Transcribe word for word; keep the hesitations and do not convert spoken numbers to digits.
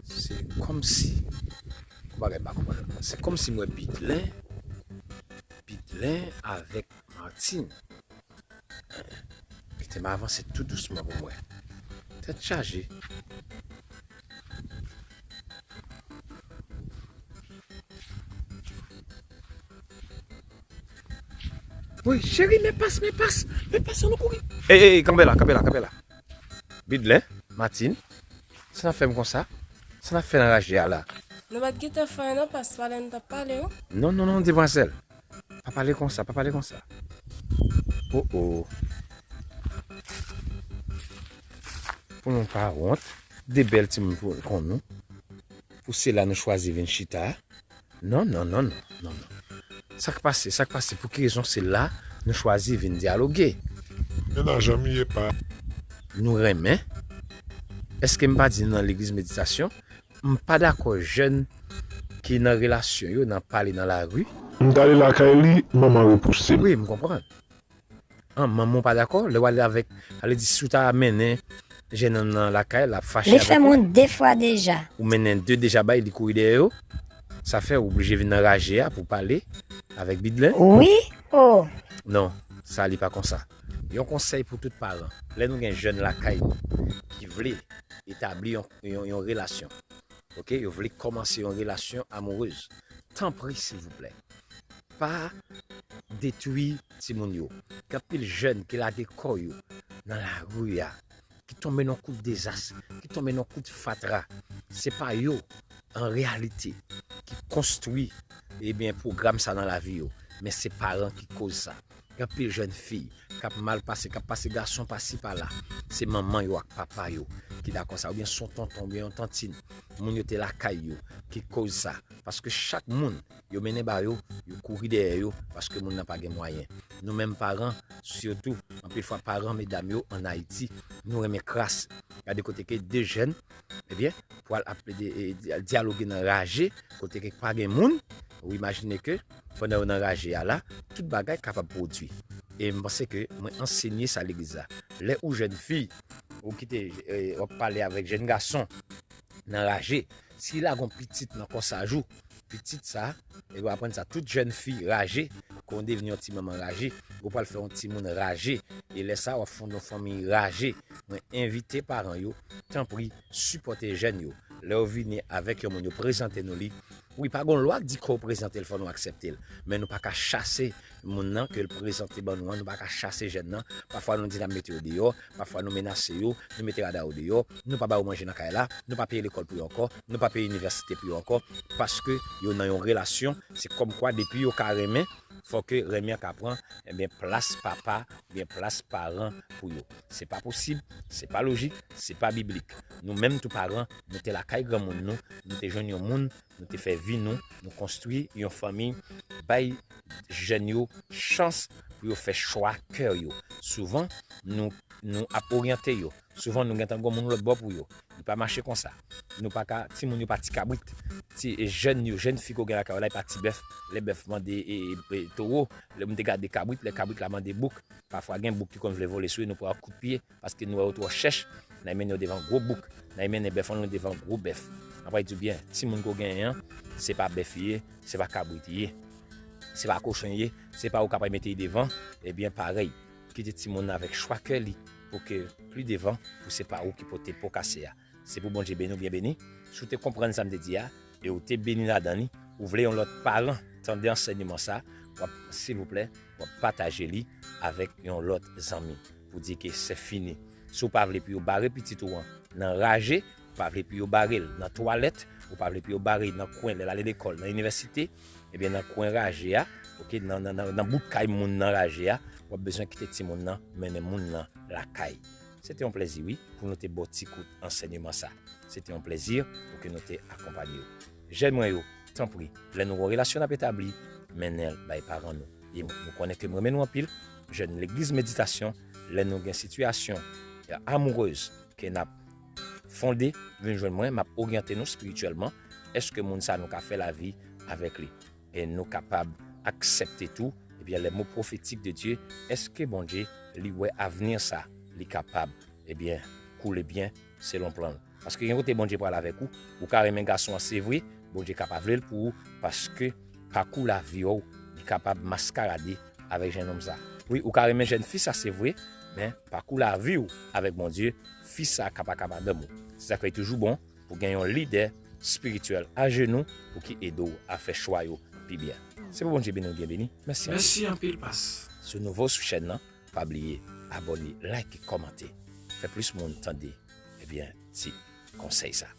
Se kòmsi, yon bagay m pa konprann. Se kòmsi m wè Bidlen, Bidlen avèk Martine. Kite m avanse tou dousman pou m wè. Tèt chaje. Wi, cheri, men pas, men pas, men pas, ann nou kouri. Ey, ey, ey, kanpe la, kanpe la, kanpe la. Bidlen, Martine, sa n ap fè m konsa? Sa n ap fè nan raje a la? Nou pa t gentan fè anyen non, pas, pale nou t ap pale wi. Non, non, non, demwazèl. Pa pale konsa, pa pale konsa. Oh, oh. Pou nou pa wont, de bèl timoun pou, kon nou. Pou se la nou chwazi vin chita. Non, non, non, non, non, non. Sa k pase, sa k pase, pou ki rezon se la nou chwazi vin dyaloge? Mennaj anmi ye pa. Nou renmen. Èske m pa di nan legliz meditasyon, m pa dakò jèn ki nan relasyon yo, nan pale nan lari? M t ale lakay li, manman repouse m. Wi, m konprann. An, manman w pa dakò? Lè w ale avèk, sa vle di si w ta mennen jèn nan lakay, l ap fache avèk ou. Li fè m wont de fwa deja. Ou mennen de deja bay, li kouri dèyè yo. Sa fè ou oblije vin nan raje a pou pale avèk Bidlen. Wi, oh. Non, sa li pa konsa. Yon konsèy pou tout paran. Lè nou gen jèn lakay nou ki vle etabli yon, yon, yon relasyon, oke, yo vle kòmanse yon relasyon amourez, tanpri, silvouplè, pa detwi timoun yo. Gen anpil jèn ki lage kò yo nan lari a, ki tonbe nan kout dezas, ki tonbe nan kout fatra. Se pa yo, an reyalite, ki konstwi, ebyen, pwogram sa nan lavi yo, men se paran ki koz sa. Gen anpil jèn fi k ap mal pase, k ap pase gason pasi pala. Se manman yo ak papa yo ki dakò sa, oubyen se yon tonton, oubyen yon tantin. Moun yo te lakay yo ki koz sa. Paske chak moun yo mennen ba yo, yo kouri dèyè yo, paske moun nan pa gen mwayen. Nou menm paran, sitou, anpil fwa paran, medam yo, ann Ayiti, nou renmen kras. Gade kote ke de jèn, ebyen, pral ap plede, e, dya-, dyaloge nan raje, kote ke pa gen moun, ou imajine ke pandan yo nan raje a la, tout bagay kapab pwodui. E m panse ke mwen ansenye sa legliz la. Lè ou jèn fi, ou kite, e, w ap pale avèk jèn gason nan raje, si l lage yon pitit nan kòsaj ou, pitit sa, e w aprann sa, tout jèn fi raje, ke w devni yon ti manman raje, ou pral fè yon timoun raje, e lè sa, w ap fonde yon fanmi raje. Mwen envite paran yo, tanpri, sipòte jèn yo. Lè yo vini avèk yon moun, yo prezante nou li. Wi, pa gon lwa k di ke w prezante l, fò nou aksepte l. Men nou pa ka chase moun nan ke l prezante ban nou an, nou pa ka chase jèn nan. Pafwa nou di n ap mete yo deyò, pafwa nou menase yo, nou mete rada yo deyò, nou pa ba yo manje nan kay la, nou pa peye lekòl pou yo ankò, nou pa peye inivèsite pou yo ankò, paske yo nan yon relasyon, se kòmkwa depi yo ka renmen, fò ke renmen an ka pran, ebyen, plas papa, oubyen plas paran pou yo. Se pa posib, se pa lojik, se pa biblik. Nou menm tou paran, nou te lakay granmoun nou, nou te jwenn yon moun, nou te fè vi nou, nou konstwi yon fanmi, bay jèn yo chans pou yo fè chwa kè yo. Souvan, nou, nou ap oryante yo. Souvan, nou gentan gon moun lòt bò pou yo. Li pa mache konsa. Nou pa ka, timoun yo pa ti kabrit. Ti, e, jèn yo, jèn fi ke w gen lakay w la, e pa ti bèf. Lè bèf mande, e, e, e, towo, lè moun te gade kabrit, lè kabrit la mande bouk. Pafwa gen bouk ki konn vle vole sou yo, nou pran kout pye, paske nou wè yo twò chèch, n al mennen yo devan gwo bouk, n al mennen bèf an nou devan gwo bèf. Anpral di w byen, timoun ke w genyen an, se pa bèf li ye, se pa kabrit li ye, se pa kochon li ye, se pa ou k ap mete li devan, ebyen parèy, kite timoun nan avèk chwa kè li, pou ke pli devan, pou se pa ou ki pote po kase a. Se pou Bondye beni w byen beni. Si w te konprann sa m te di a, e w te beni ladan li, ou vle yon lòt paran tande ansèyman sa, w ap, silvouplè, w ap pataje li avèk yon lòt zanmi pou di ke se fini. Si w pa vle pou yo bare pitit ou an nan raje, ou pa vle pou yo bare l nan twalèt, ou pa vle pou yo bare l nan kwen lè l ale lekòl, nan inivèsite, ebyen nan kwen raje a, oke, nan, nan, nan, nan bout kay moun nan raje a, w ap bezwen kite timoun nan mennen moun nan lakay. Se te yon plèzi, wi, pou nou te ba w ti kout ansèyman sa. Se te yon plèzi pou ke nou te akonpanye w. Jèn mwen yo, tanpri, lè nou gen yon relasyon n ap etabli, mennen l bay paran nou. E nou konnen ke m renmen nou anpil, jèn legliz meditasyon, lè nou gen sitiyasyon, e, amourez ke n ap fonde, vin jwenn mwen, m ap oryante nou espirityèlman. Èske moun sa nou ka fè lavi avèk li? E nou kapab aksepte tou, ebyen, les mots prophétiques de Dieu, èske Bondye, li wè avni sa, li kapab, ebyen, koule byen selon plan l? Paske gen kote Bondye pral avèk ou. Ou ka renmen gason an, se vre, Bondye ka pa vle l pou ou, paske pakou lavi w, li kapab maskarade avèk jennonm sa. Wi, ou ka renmen jèn fi sa, se vre, men pakou lavi w avèk Bondye, fi sa ka pa ka madanm ou. Se sa k fè li toujou bon pou gen yon lidè espirityèl ajenou pou ki ede w a fè chwa yo pi byen. Se pou Bondye beni w, byen beni. Mèsi anpil. Mèsi anpil, pas. Si w nouvo sou chèn nan, pa bliye abòne, like, kòmante. Fè plis moun tande, ebyen, ti konsèy sa.